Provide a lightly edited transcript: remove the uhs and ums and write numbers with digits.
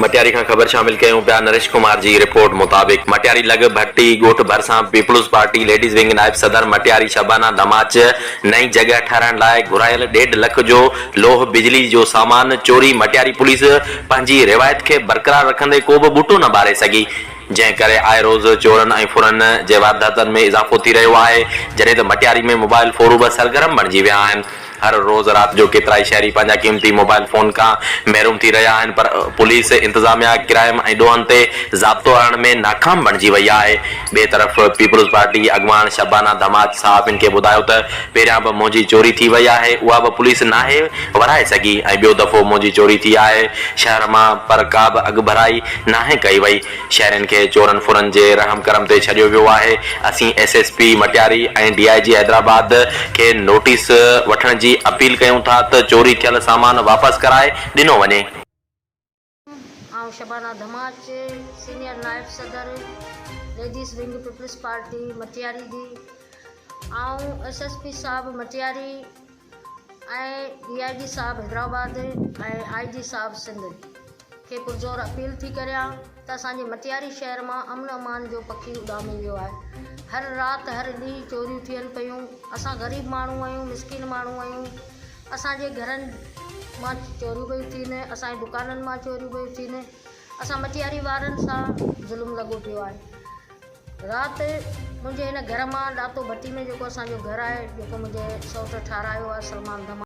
مٽياري کان خبر شامل ڪيون پيا نريش ڪمار جي رپورٽ مطابق مٽياري لڳ ڀٽي ڳوٺ ڀرسان پيپلز پارٽي ليڊيز ونگ نائب صدر مٽياري شبانه ڌماچ نئين جڳهه ٺهرائڻ لاء گهرايل ڏيڍ لک جو لوهه بجلي جو سامان چوري مٽياري پوليس پنهنجي روايت کي برقرار رکندي ڪو به ٻوٽو نه ٻاري سگهي جنهن ڪري آء روز چورن ۽ ڦرن جي وارداتن ۾ اضافو ٿي رهيو آهي جڏهن ته مٽياري ۾ موبائل ڦورو به سرگرم بڻجي ويا آهن. هر روز رات جو ڪيترائي شهري پنهنجا قيمتي موبائل فون کان محروم ٿي رهيا آهن پر پوليس انتظاميا ڪرائم ۽ ڏوهن تي ضابطو آڻڻ ۾ ناڪام بڻجي وئي آهي. ٻئي طرف پيپلز پارٽي اڳواڻ شبانه ڌماچ صحافين کي ٻڌايو ته پهريان به منهنجي چوري ٿي وئي آهي اها به پوليس ناهي ورائي سگهي ۽ ٻيو دفعو منهنجي چوري ٿي آهي شهر مان پر ڪا به اڳڀرائي ناهي ڪئي وئي. شهرين کي چورن ڦرن جي رحم ڪرم تي ڇڏيو ويو آهي، اسين S S P Matiari ۽ D I G Hyderabad کي نوٽيس وٺڻ جي اپيل ڪيون ٿا ته چوري ٿيل سامان واپس ڪرائي ڏنو وڃي. آئون شبانه ڌماچ، سينيئر نائب صدر، ladies wing peoples party Matiari جي، آئون ايس ايس پي صاحب مٽياري ۽ ڊي I جي صاحب حيدرآباد ۽ آء جي صاحب سنڌ کي پرزور اپيل ٿي ڪريان ته اسان جي مٽياري شهر مان امن امان جو پکي اڏامي ويو آهي هر رات هر ڏينهن چوريون ٿين پيون اسان غريب ماڻهو آهيون مسڪين ماڻهو آهيون اسان جي گهرن مان چوريون پيون ٿين اسان جي دڪانن مان چوريون پيون ٿين اسان مٽياري وارن سان ظلم لڳو پيو آهي رات منهنجي هن گهر مان ڏاتو ڀٽي ۾ جيڪو اسان جو گهر آهي جيڪو منهنجي سئوٽ ٺارايو آهي سلمان ڌماچ.